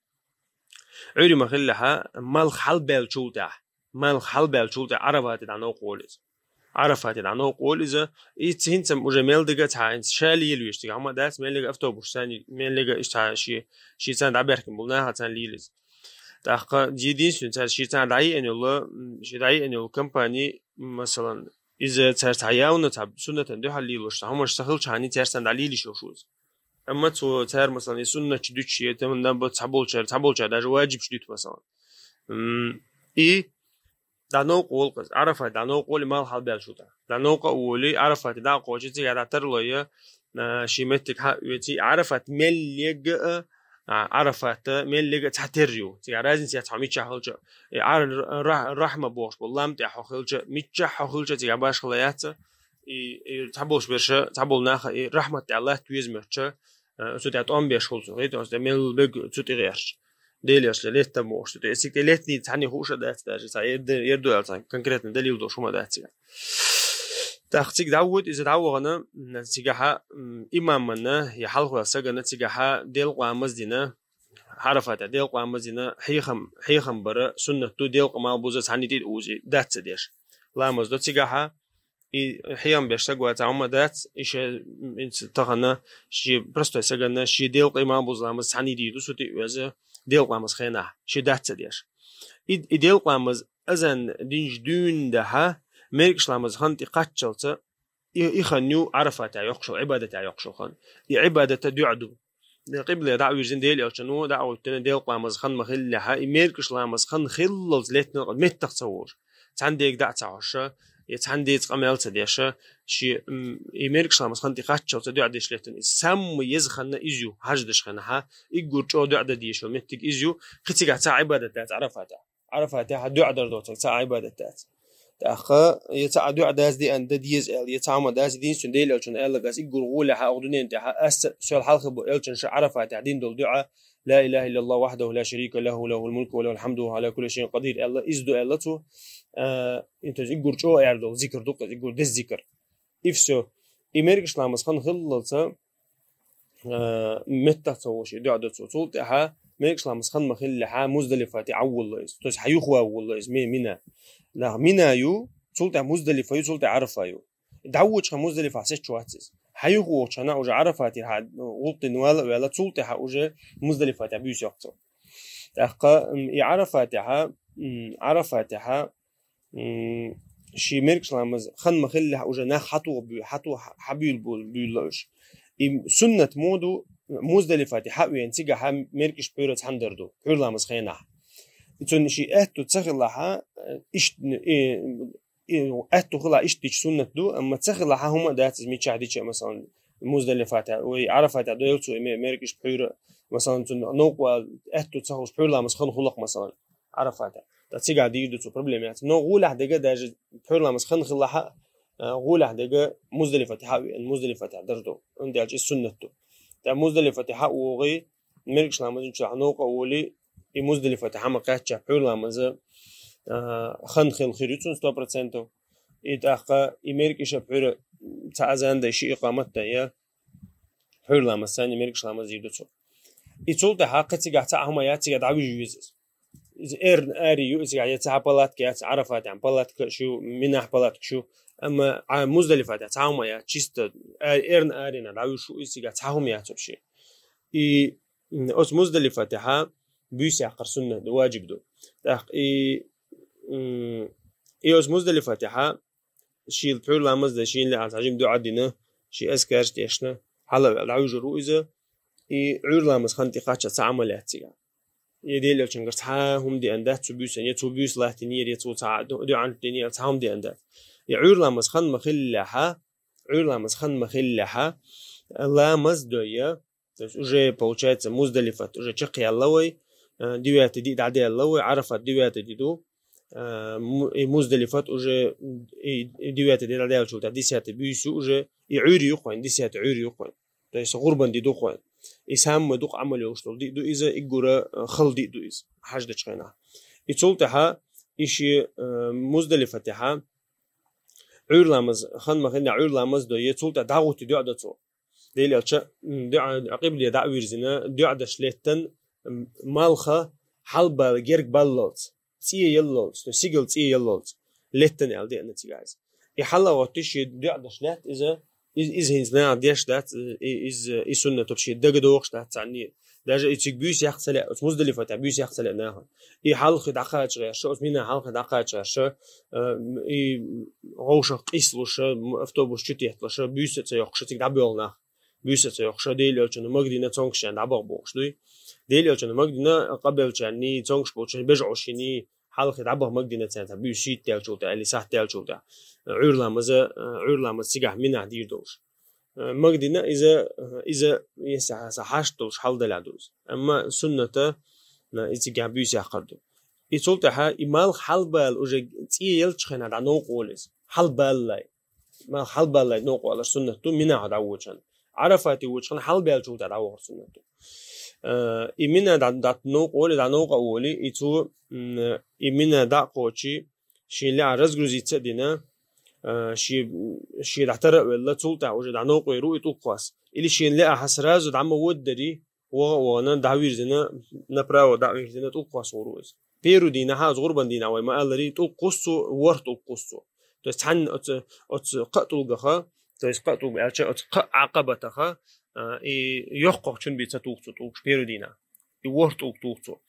Ӏуьйре ма хиллехьа, малх хьалабаьллачул тӀаьхьа, малх хьалабаьллачул тӀаьхьа Арафате дӀа новкъа волу иза. Арафате дӀа новкъа волу иза, и цу хӀинца уже мел дага цхьа хӀинца ша лелавеш цигахь хӀума дац, мел дага автобус царна, мел дага иштта ши, ши царна дӀабаьхкина болу наха царна лела иза. ТӀаккха единственный цара ши царна дӀайиъна йолу, м, ши дӀайиъна йолу компани, м, масалан, иза цара цхьа явно цхьа суннатан дуьхьал лелош, цхьа хӀумаш ца хилчхьана, цара царна дӀалелаш йолуш ву иза. Амма цо цара, масалан, и суннатчу дуьтуш, я тӀеман наб цхьаболчара, цхьаболчара даже ваджибаш дуьту, масалан. М, и дӀа новкъа волу кхеза, Арафате дӀа новкъа волу и малх хьалабаьллачул тӀаьхьа. ДӀа новкъа а волий, Арафате дӀа а кхочий, цигахь дӀа тарлой, а, ши меттиг хьа а оьций, Арафат мел лега а, а, Арафата мел лега а цхьа терра ю. Цигахь разница яц хьо миччахь хилча. И Ӏар-, ра-, рахьма бохуш болу лам тӀехь хьо хилча, миччахь хьо хилча, цигахь башхала яц. И, и цхьаболуш берша, цхьаболу наха и рахьмат тӀехь латта веза моьттуча, э, цу тӀехь тӀом беш хуьлу цунах, гӀайта оцу тӀехь мел бег цу тӀе гӀерташ. Дела йоцу летта бохуш цу тӀе. Цига тӀе летний цхьаьна хууш а дац даже, цхьа ер де-, ер ду аьлла, цхьа конкретно далил долуш хӀума дац цигахь. ТӀаккха цига дӀавоьду иза, дӀавахана, м, цигахьа, м, имамана, я хьалхаваьлла сагана цигахьа делкъа ламаз дина, Арафате делкъа ламаз дина, хьехам, хьехам бара суннат ду, делкъа малх буза цхьаьна тӀе а узий, дац ца деш. Ламаз до цигахьа, и хьехам беш саг вац, хӀума дац, и ше, м, тахана, ши простой сагана, ши делкъа и малх буза ламаз цхьаьна дийр ду, цу тӀе а оьза, делкъа ламаз хенахь, ши дац ца деш. И, и делкъа ламаз азан динчу дуьйна дахьа, мергаш ламаз хан тӀе кхаччалца, и, и хан ю Арафатехь йоккхуш йолу, Ӏибадатехь йоккхуш йолу хан. И Ӏибадата дуьа ду. Къибле дӀа а вирзина, Дела элчано дӀа а гӀуьттина, делкъа ламаз хан ма хиллехьа, и мергаш ламаз хан хиллалц леттина меттах ца волуш. Цхьаьна дега дӀа а ца хьоша, я цхьаьна деца къамел ца деша, ши, м, и мергаш ламаз хан тӀе кхаччалца дуьа деш леттина. И самма еза ханна иза ю, хьаж деш хенахьа, иггур чӀогӀа дуьа дан дезаш йолу меттиг иза ю, кхин цигахь цхьа Ӏибадат дац Арафатехь. Арафатехь дуьа дар доцург цхьа а Ӏибадат дац. ТӀаккха, я цхьа а дуьа дац деана, дан деза аьлла, я цхьа а хӀума дац, единственный Дела элчано аьлларг ас иггур гӀолехьа оха дуьнен тӀехьа, ас ца, сол хьалха бу элчан ша Арафатехь дина долу дуьа, «Ла илаха иллаллаху вахьдаху ла шарика лаху, лахул мулку ва лахул хьамду ва хьала кулли шайин къадир», аьлла, иза ду аьлла цо, а, и, то есть иггур чӀогӀа аьлла долу зикр ду-кх иза, иггур деза зикр. И всё. И мергаш ламаз хан хиллалца, а, меттах ца волуш и дуьа до цо. Цул тӀаьхьа мергаш ламаз хан ма хиллехьа, Муздалифа тӀе Ӏа волла иза. То есть хьан юха ван волла иза, ме-, Мина. Нах Мина ю, цул тӀаьхьа Муздалифа ю, цул тӀаьхьа Арафа ю. ДӀавоьдучу хана Муздалифа сечу вац иза. Хьан юха вохучу хана уже Арафа тӀе хьан гӀуллакх дина вала а ваьлла, цул тӀаьхьа уже Муздалифа тӀе буьйса йоккху цо. ТӀаккха, м, и Арафа тӀехьа, м, Арафа тӀехьа м, ши мергаш ламаз хан ма хиллехь уже нах хьатуха буьй-, хьатуха хьабуьйлу бу-, буьйлла уьш. И суннат мо ду, Муздалифа тӀе хьа а веана, цигахьа мергаш пхьуьйра цхьаьна дар ду, пхьуьйра ламаз хенахь. И цунна ши аьтту ца хилахьа, э, ишт-, э, э, аьтту хила иштта дича суннат ду, амма ца хилахьа хӀума а дац иза миччахь дича, масалан, Муздалифа тӀе, ой, Арафа тӀе дойла цо и ме-, мергаш пхьуьйра, масалан, цунна новкъа аьтту ца хилча пхьуьйра ламаз хан хулакх, масалан. Арафата. Ткъа цигахь дийр ду цо, проблема яц. Но гӀолехь дега даже пхьуьйра ламаз хан хилахьа, а, гӀолехь дега Муздалифа тӀе хьа а веана, Муздалифа тӀе дар ду. ХӀунда аьлча иза суннат ду. Ткъа Муздалифа тӀе хьа а вогӀий, мергаш ламаз динчул тӀаьхьа новкъа а волий, и Муздалифа тӀе хьа ма кхаьчча пхьуьйра ламаза, а, хан хила хир ю цунна сто процентов. И тӀаккха и мергаш а пхьуьйра цхьа азан дай, ши икъамат дай, я пхьуьйра ламаз санна, и мергаш ламаз дийр ду цо. И цул тӀаьхьа кхин цигахь цхьа а хӀума яц, цигахь дӀавижа веза иза. Из эрна ари ю, из я цхьа палатка яц, Арафатехь палатка шу, Минахь палатка шу, амма а Муздалифатехь цхьа хӀума яц, чисто а-, эрна арина дӀавуьш ву, из я цхьа хӀума яц вообще. И, м, оцу Муздалифатехьа буьйса яккхар суннат ду, ваджиб ду. ТӀаккха и, м, и оцу Муздалифатехьа шийла пхьуьйра ламаз дан, шийна лаьа цхьа жима дуӀа дина, ши азкарш тешна, хьала а ваьлла, дӀавуьжур ву иза. И Ӏуьйра ламаз хан тӀе кхаччалц цхьа Ӏамал яц цига. И Делан Элчангара цхьа хӀума деана дац цу буьйсанна, я цо буьйса латтийнера, я цо цхьа ду-, дуӀанаш динера, цхьа хӀума деана дац. И Ӏуьйра ламаз хан ма хиллехьа, Ӏуьйра ламаз хан ма хиллехьа, ламаз дой, то есть уже, получается, Муздалифат уже чекхъяьлла вай, э, девятый ди дӀадаьлла вай, Арафат девятый ди ду, э, Му-, и Муздалифат уже, и, и девятый ди дӀадаьллачул тӀаьхьа десятый буьйса ю уже, и Ӏуьйре ю кхойн, десятый Ӏуьйре ю кхойн. То есть гӀурбан ди ду кхойн. И самый дукха Ӏамал йолуш долу ди ду иза, и гура, э, хала ди ду иза, хьаж дечу хенахь. И цул тӀаьхьа, и ши, э, Муздалифатехьа, Ӏуьйра ламаз, хан ма хиллехьа Ӏуьйра ламаз дой, цул тӀаьхьа дӀагӀутти дуӀа до цо. Делан Элча, м, дуӀа, къибле дӀа а вирзина, дуӀа даш леттан, м, малха хьалабала герга баллалц, цӀе яллалц, то есть сигал цӀе яллалц, леттан аьлла деана цига иза. И хьала а гӀоттий шен дуӀа даш лаьтта иза, из-, иза хӀинца наха деш дац, и-, из-, и суннат вообще дага догӀуш дац царна. Даже и цига буьйса яккха ца лаьа, оцу Муздалифатехь буьйса яккха ца лаьа наха. И хьалхе дӀакхача гӀерша, оцу Мина хьалхе дӀакхача гӀерша, э, и гӀовшах къийсалуша, м-, автобус чу тетталуша, буьйса а ца йоккхуша, цига дӀабоьлху нах. Буьйса а ца йоккхуша, Делан Элчана магадина цомгушчарна дӀабаха бохуш дуй. Делан Элчана магадина къабелчарний, цомгуш болчарний, бежа Ӏошийний, хьалхе дӀабаха магадина царна, цхьа буьйса шийтта даьллачул тӀаьхьа, или сахьт даьллачул тӀаьхьа, Ӏуьйра ламаза, Ӏуьйра ламаз цигахь Минахь дийр долуш. Э, магадина иза, э, иза, если хьа-, сан хьашт долуш хьалдалехь ду иза. Амма сунната, на, и цигахь буьйса яккхар ду. И цул тӀаьхьа и малх хьалабала уже цӀе ялчу хенахь дӀа новкъа волу иза. Хьалабаллай. Малх хьалабаллай новкъа валар суннат ду, Минахь дӀавочан. Арафате вочу хенахь хьалабаьллачул тӀаьхьа дӀавахар суннат ду. Э, и Мина дӀа, дӀа новкъа волий, дӀа новкъа а волий, и цо, м, и Мина дӀа а кхочий, шен лаьа разгрузиться а дина, э, ши-, шен дӀатара а велла, цул тӀаьхьа уже дӀа новкъа вер ву и тӀулг кхосса. Или шен лаьа хьа сразу дӀа ма воддарий, ваха а вахана, дӀавирзина, направо дӀавирзина, тӀулг кхосса гӀур ву иза. Первый дийнахьа, оцу гӀурбан дийнахь вай ма-алларий, тӀулг кхуссу, ворхӀ тӀулг кхуссу. То есть цхьанна оцу, оцу кхаа тӀулгаха, то есть кхаа тӀулг аьлча, оцу кхаа Ӏакъабатаха, а, и йоккхахчун бен ца туху цо тӀулгаш первый дийнахь. И ворхӀ тӀулг туху цо.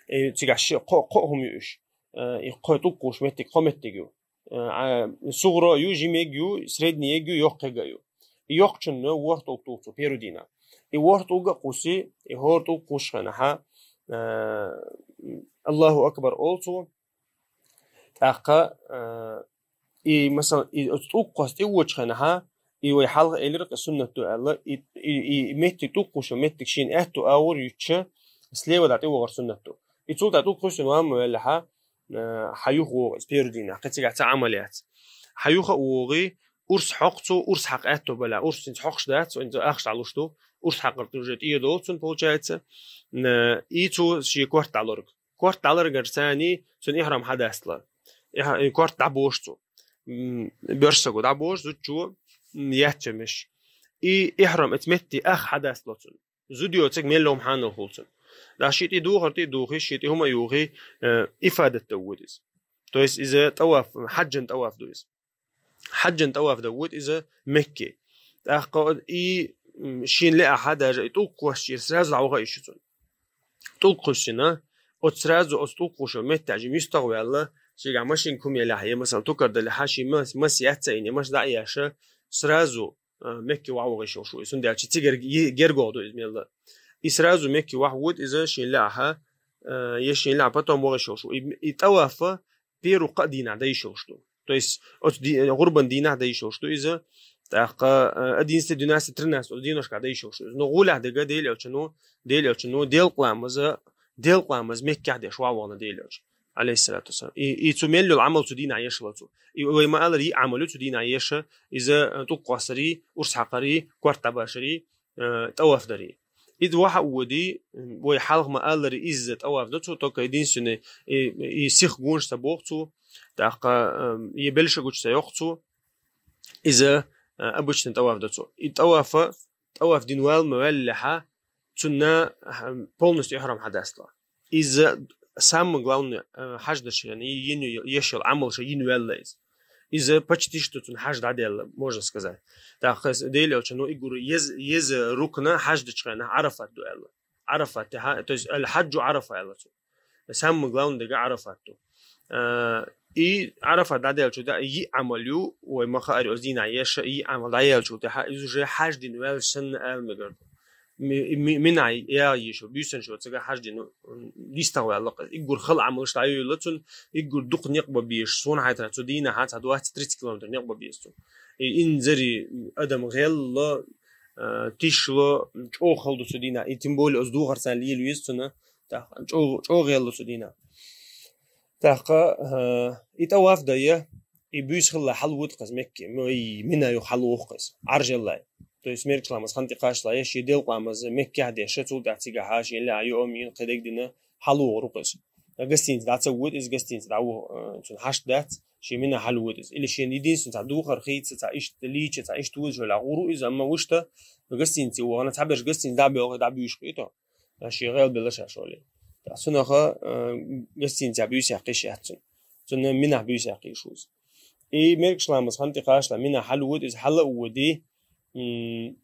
И цигахь ши, кхо, кхо хӀума ю уьш. А, и кхо тӀулг кхуссуш меттиг, кхо меттиг ю. Э, а, сугӀро ю, жимег ю, средний ю, йоккхега ю. И йоккхачунна ворхӀ тӀулг туху цо первый дийнахь. И ворхӀ тӀулга а кхусси, и хӀора тӀулг кхуссуш хенахьа, э, Аллаху акбар олу цо. ТӀаккха, э, и, масалан, и оцу тӀулг кхосса тӀевочу хенахьа, и вай хьалха элира кхин суннат ду аьлла, и, и, и меттиг тӀулг кхуссу, меттиг шена аьтту агӀор юьтча, слева дӀа тӀевахар суннат ду. И цул тӀаьхьа тӀулг кхуьссина ван ма ваьллахьа, э, хьан юха вогӀу иза первый дийнахь, кхин цигахь цхьа Ӏамал яц. Хьан юха а вогӀий, урс хьокху цо, урс хьакха аьтто балахь, урс хӀинца хьокхуш дац, хӀинца ахча дӀалуш ду, урс хьакхарца уже тӀе а долу цунна, получается, э, и цо шен корта дӀалорг. Корта дӀаларгара царний цуьнан ихьрам хьадастала. Ихьа-, и корта дӀабошу цо. М, боьрша саго дӀабошу, зудчо, м, яц цо меш. И ихьрам эца метте ах хьадастало цунна. Зуда йоцург мел лом хьанал хуьлу цунна. ДӀа ши тӀе духар тӀе а духий, ши тӀе хӀума а юхий, э, ифадат дан воьду иза. То есть иза тӀаваф, хьаджан тӀаваф ду иза. Хьаджан тӀаваф дан воьду иза Мекке. ТӀаккха и, м, шена лаьа хьа даже и тӀулг кхоссачу сразу дӀаваха йиш ю цунна. ТӀулг кхуьссина, оцу сразу оцу тӀулг кхуссу меттехь жима юьстагӀваьлла, шигахь машинка хӀума елахь, я, масалан, тукар далахь, шен мас, мас яц а йина, я мас дӀа а еш, сразу а, Мекке вахьа вогӀуш йолуш ву иза, хӀунда аьлча цигара е-, гергогӀ ду иза мелла. И сразу Мекке вахьа воьду иза шена лаьа хьа, а, я шена лаьа потом вогӀуш йолуш ву. И, и тӀавафа первый кхаа дийнахь дан йиш йолуш ду. То есть оцу ди-, гӀурбан дийнахь дан йиш йолуш ду иза. ТӀаккха, а, одиннадцатый, двенадцатый, тринадцатый оцу дийнашкахь дан йиш йолуш ду иза. Но гӀолехь дерг Делан Элчано, Делан Элчано, делкъа ламаза, делкъа ламаз Меккехь деш вахьа вахана Делан Элча. Алейхиссалату вассалам. И, и цу мел йолу Ӏамал цу дийнахь еш вацу. И вай ма-аллара, и Ӏамал ю цу дийнахь еша, иза, э, тӀулг кхоссарий, урс хьакхарий, корта дӀабашарий, э, тӀаваф дарий. Иза вахьа а воьдий, вай хьалха ма-аллара, иза тӀаваф до цо, только единственный, и, и сиха гонаш ца боху цо, тӀаккха, э, и белша гучу ца йоккху цо, иза, э, обычный тӀаваф до цо. И тӀавафа, тӀаваф дина вала ма ваьллехьа, цунна, э, полностью ихьрам хьадастало. Иза самое главное, э, хьаж деш хана, и йина еш йола Ӏамал ша йина ваьлла иза. Иза почти что цунна хьаж дӀадаьлла, можно сказать. ТӀаккха Делан Элчано, ну, и гур ез, ез рукна хьаж деш хана Ӏарафат ду аьлла. Ӏарафат, то есть аль-хьаджу Ӏарафа аьлла цо. Самое главное дега Ӏарафат ду. Э, и Ӏарафат дӀадаьлча да йиъ Ӏамал ю, вай ма хаари оцу дийнахь еш, йиъ Ӏамал дӀаяьлча тӀехьа, иза уже хьаж дина ваьлла санна ала мегар ду. Ми-, ми-, Минахь яла йиш ю, буьйсанна шу цига хьаж дина, м, дистагӀа ваьлла, и гур хала Ӏамалш дӀайолла цунна, и гур дукха некъ бан безаш, суна хьайтарехь цу дийнахь цхьа двадцать-тридцать километр некъ бан беза цунна. И инзаре адам гӀелло, э, тишло, чӀогӀа хала ду цу дийнахь, и тем более оцу духарца лела веза цунна, тӀаккха чӀогӀа, чӀогӀа гӀелло цу дийнахь. ТӀаккха, э, и тӀаваф дан я, и буьйса хилла хьалавода-кх иза Мекке, ой, Мина юха хьалавогӀу-кх иза, Ӏаржаллай. То есть меркашламаз хан тӀекхаччалц, шен делкъамаз Меккехь деш, цул тӀаьхьа цигахьа шен лаьа юкъа йиъна кхидерг дина хьалавогӀур ву-кх иза. Гостиница дӀа ца вода иза, гостиница дӀавоха, э, цунна хьашт дац, шен Мина хьалавода иза. Или шен единственный цхьа духар хийца, цхьа иштта лийча, цхьа иштта вуза хьолахь гӀур ву иза, амма вуьшта гостинице вахана, цхьаберш гостиница дӀа а боьлхий, дӀа а буьйшуш хилийта. Ша гӀелбелла ша шоле. ТӀаккха цунах, э, гостиницехь буьйса яккха йиш яц цунна. Цунна Минахь буьйса яккха йиш ву иза. И меркашламаз хан тӀекхаччалц Минахь хьалавода иза, хьала а воьдий, м,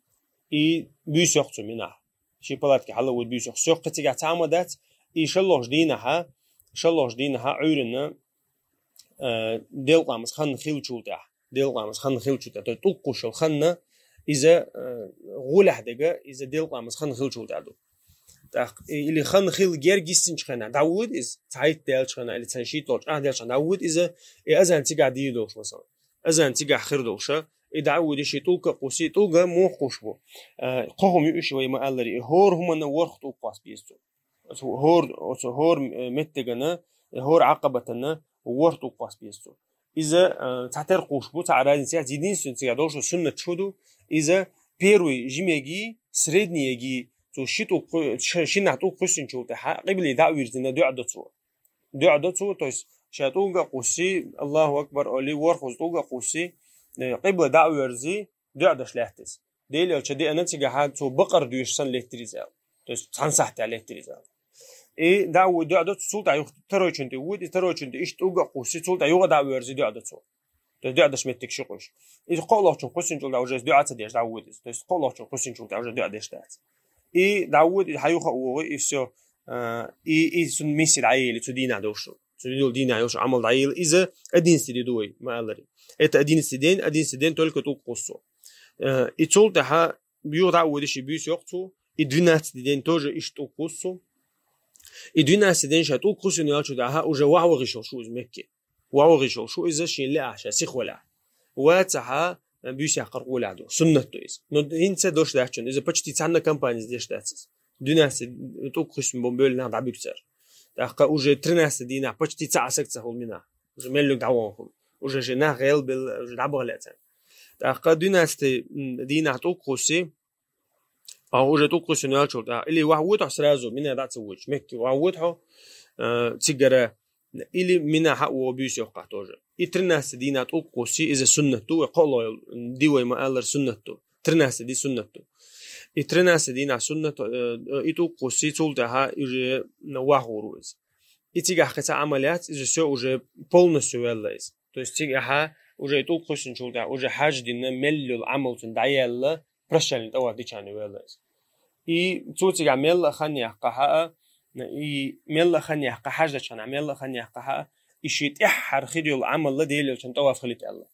и буьйса йоккху цо Минахь. Шен палатке хьала а воьдий буьйса йоккху. Соьга кхин цигахь цхьа а хӀума дац, и шоллагӀчу дийнахьа, шоллагӀчу дийнахьа Ӏуьйранна, э, делкъамаз хан хиллачул тӀехьа, делкъамаз хан хиллачул тӀехьа, то есть тӀулг кхуссуш йолу хан, иза, э, гӀолехь дерг, иза делкъамаз хан хиллачул тӀехьа ду. ТӀаккха, и-, или хан хилла герга йисинчу хенахь дӀавода иза, цхьайтта даьллачу хенахь, или цхьана шийтта долчу ахь даьллачу хенахь дӀавода иза, и азан цигахь дийр долуш, масала. Азан цигахь хир долуш, и дӀа а воьдий, шен тӀулг а кхуссий, тӀулг муха кхуссуш бу. Э, кхо хӀума ю уьш, вай ма-аллара, и хӀора хӀуманна ворхӀ тӀулг кхосса беза цо. Оцу хӀор-, оцу хӀора, э, меттигана, э, хӀора Ӏакъабатана ворхӀ тӀулг кхосса беза цо. Иза, э, цхьатера кхуссуш бу, цхьа а разница яц, единственный цигахь долуш суннат шу ду, иза первый жимеги, среднеги, цо ши тӀулг кху-, ш-, шиннахь тӀулг кхуьссинчул тӀаьхьа, къибле дӀа а вирзина, дуьа до цо. ДуьӀа до цо, то есть ша тӀулга а кхуссий, Аллаху акбар олий, ворхӀазза тӀулга а кхуссий, э, къибла дӀа а верзий, дуьӀа даш лаьтта иза. Делан Элча деана цигахьа цо бакъар доьшуш санна леттира иза аьлла. То есть цхьана сахьтехь леттира иза аьлла. И дӀа а ву-, дуьӀа до цо, цул тӀаьхьа юха второйчун тӀе воьду, и второйчун тӀе иштта тӀулга а кхуссий, цул тӀаьхьа юха а дӀа а верзий, дуьӀа до цо. То есть дуьӀа даш меттиг ши къуьш. Иза кхоалгӀачун кхуссинчул тӀаьхьа уже иза дуьӀа ца деш дӀавоьду иза. То есть кхоалгӀачун кхуссинчул тӀаьхьа уже дуьӀа деш дац. И дӀавоьду, и хьан юха а вогӀу, и всё. А, и, и цунна миссия дӀаели, цу дийнахь долуш. Цу йолу дийнахь йолуш Ӏамал дӀаели. Иза одиннадцатый де ду вай, ма-аллара. Это одиннадцатый день, одиннадцатый день только тӀулг кхуссу. А, и цул тӀаьхьа юха дӀа а воьдий, шен буьйса йоккху цо. И двенадцатый день тоже иштта тӀулг кхуссу. И двенадцатый день ша тӀулг кхуссина ваьлча тӀаьхьа уже вахьа вахийтуш йолуш ву иза Мекке. Вахьа вахийтуш йолуш ву иза шен лаахь, ша сиха валахь. Вацахьа, буьйса яккхар гӀолехь ду. Суннат ду иза. Но хӀинца дош дац шуна, иза почти цхьана компаниза деш дац иза. Двенадцатый тӀулг кхуьссина бу-, бевлла нах дӀабуьгу цара. ТӀаккха уже тринадцатый дийнахь почти цхьа а саг ца хуьлу Минахь. Уже меллиг дӀавахана хуьлу. Уже шен нах гӀелбелла, уже дӀабаха лаьа царна. ТӀаккха двенадцатый, м, дийнахь тӀулг кхуссий, а, уже тӀулг кхуссина ваьлча тӀаьхьа, или вахьа воьду хьо сразу, Мина дӀа а ца воьдуш, Мекке вахьа воьду хьо, а, цигара, или Минахь а вогӀу буьйса йоккхахь тоже. И тринадцатый дийнахь тӀулг кхуссий, иза суннат ду, вай кхоалгӀа йолу де вай ма-аллара суннат ду. Тринадцатый де суннат ду. И тринадцатый дийнахь суннат, э, э, и тӀулг кхуссий, цул тӀаьхьа уже вахьа гӀур ву иза. И цигахь кхин цхьа Ӏамал яц, иза всё уже полностью ваьлла иза. То есть цигахьа уже и тӀулг кхуьссинчул тӀаьхьа уже хьаж дина мел йолу Ӏамал цунна дӀаяьлла, прощальный тӀаваф дичахьана ваьлла иза. И цо цигахь мелла а хан яккхахьа, и мелла а хан яккха, хьаж дечу хенахь мелла а хан яккхахьа, и шен тӀаьххьара хир йолу Ӏамал Делан Элчан тӀаваф хилийта аьлла.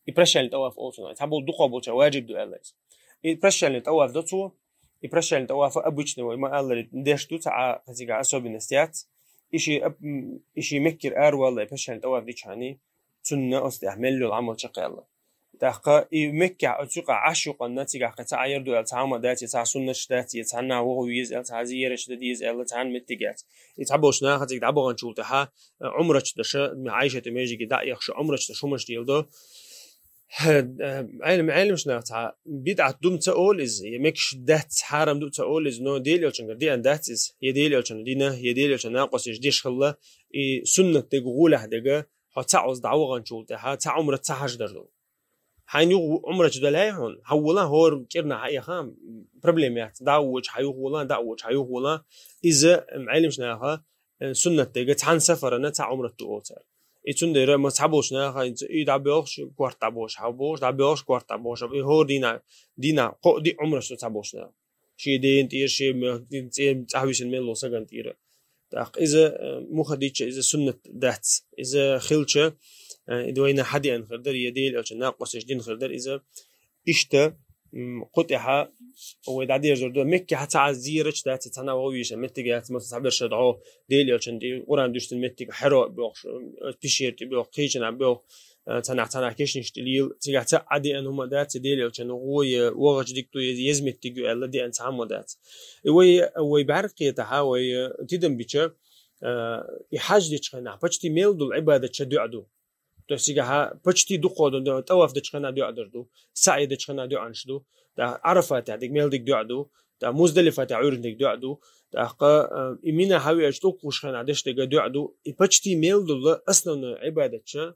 И прощальный тӀаваф олу цунах. Цхьаболу дукхах болчара ваджиб ду аьлла иза. И прощальный тӀаваф до цо, и прощальный тӀаваф обычно вай ма-аллара деш ду, цхьа а кхин цигахь особенность яц. И шен ап-, м, и шен Меккера араваллалц прощальный тӀаваф дичахьана, цунна оцу тӀехь мел йолу Ӏамал чекхъяьлла. ТӀаккха и Меккехь оцу юкъахь Ӏаш юкъанна цигахь кхин цхьа Ӏа яр ду аьлла, цхьа хӀума дац, я цхьа суннаташ дац, я цхьа нах вогӀу веза аьлла, цхьа зиярат дан деза аьлла, цхьана меттиг яц. И цхьаболчу наха цига дӀабаханчул тӀаьхьа, э, Ӏумрачу даша, Ӏайшата межиге дӀа а яхаш, Ӏумрачу даша хӀуманаш леладо. Э, Ӏелам-, Ӏеламнаха цхьа бидӀат ду-м ца олу иза, я мегаш дац, хьарам ду ца олу иза, но Делан Элчангара деана дац иза, я Делан Элчано дина, я Делан Элчан накъосташа деш хилла, и суннат дерг, гӀолехь дерг, хьо цхьа Ӏуза дӀаваханчул тӀаьхьа, цхьа Ӏумра, цхьа хьаж дар ду. Хьайна юха Ӏумрачу далахь хьуна, хьан вала хӀора кӀирнахь хьаэха, проблема яц. ДӀа а воьдуш хьан юха вала, дӀа а воьдуш хьан юха вала. Иза, м, Ӏеламнаха, э, суннат дега цхьан сафарана цхьа Ӏумрат ду олу цара. И цундела ма цхьаболчу наха и дӀабоьлхуш, корта дӀабоьлхуш, хьабоьлхуш, дӀабоьлхуш, корта дӀабоьлхуш, и хӀора дийнахь, дийнахь кхо-диъ Ӏумраш ду цхьаболчу наха. Шен ден тӀера, шен ме-, цӀе-, цӀахь висина мел волу сагана тӀера. ТӀаккха иза, э, муха дича, иза суннат дац. Иза хилча, э, и вайна хьадеана хир дара, я Дела элчан накъосташа дина хир дара иза. Иштта, м, кху тӀехьа вай дӀадерзор ду. Меккехьа ца Ӏа зерача дац, цхьана вовйиша меттиг яц, масала, цхьаберша дӀо Дела элчан тӀе Къуръан дуьстина меттиг хьаро а боьлхуш, э, пещера тӀе боьлху, кхечанхьа боьлху, э, цхьанхьа, цхьанхьа кешнаш тӀе лела, цигахь ца Ӏа деана хӀума дац, Дела элчан гӀо я вогӀачу дика ду, я еза меттиг ю аьлла деана цхьа хӀума дац. И вай, вай бӀаьрг кхетахьа, вай, э, тидам бича, э, и хьаж дечу хенахь, почти мел долу Ӏибадат ша дуьӀа ду. То есть цигахьа почти дукхо ду, тӀаваф дечу хенахь дуьӀа дар ду, саӀй дечу хенахь дуьӀанаш ду, тӀаккха Арафатехь диг мел диг дуьӀа ду, тӀаккха Муздалифатехь Ӏуьйранна диг дуьӀа ду, тӀаккха, э, и Мина хьан веача тӀулкхуш хенахь деш дерг дуьӀа ду, и почти мел долу основной Ӏибадат ша,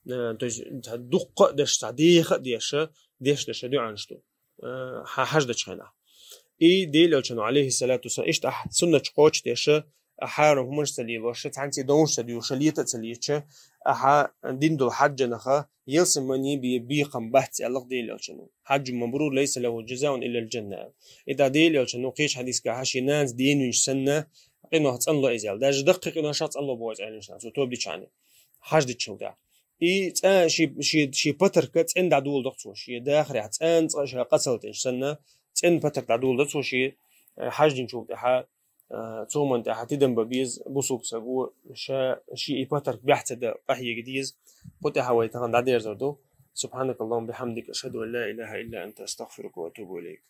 э, то есть цхьа дуккха а деш, цхьа деха а деша, деш дерш дуьӀанаш ду, э, хьан хьаж дечу хенахь. И Дела элчано, алейхиссалату вассалам, иштта ахь суннаташ кхочушдеш, ахь хьарам хӀуманаш ца лелош, цхьаьнций довнаш ца дуьйлуш, лета а ца леташ, ахьа дина долу хьаджанаха ялсамани бе-, бекхам бац аьлла Дела элчано. Хьаджун мабрур лайса лаху джазаун иллал джанна. И да Дела элчано кхечу хьадисехь шен нанас денвинчу санна, къинойх цӀанло иза аьлла. Даже даккхий къиношах цӀанло боху иза аьлла, цо тоба дичахьана. Хьаж диччалла тӀехь. И цӀа-, ши, ши, ши патарка цӀена дӀадоладо цо, шен дахарехь цӀена цкъа ша къа ца латийна санна, цӀена патарка дӀадоладо цо шен, э, хьаж динчул тӀаьхьа, э, цоман тӀаьхьа тидам бан беза бусулба саго, ша, шен и патарка бехь ца дан къахьега деза. Кху тӀаьхьа вай тахана дӀадерзор ду. سبحانك اللهم وبحمدك، أشهد أن لا إله إلا أنت، أستغفرك وأتوب إليك.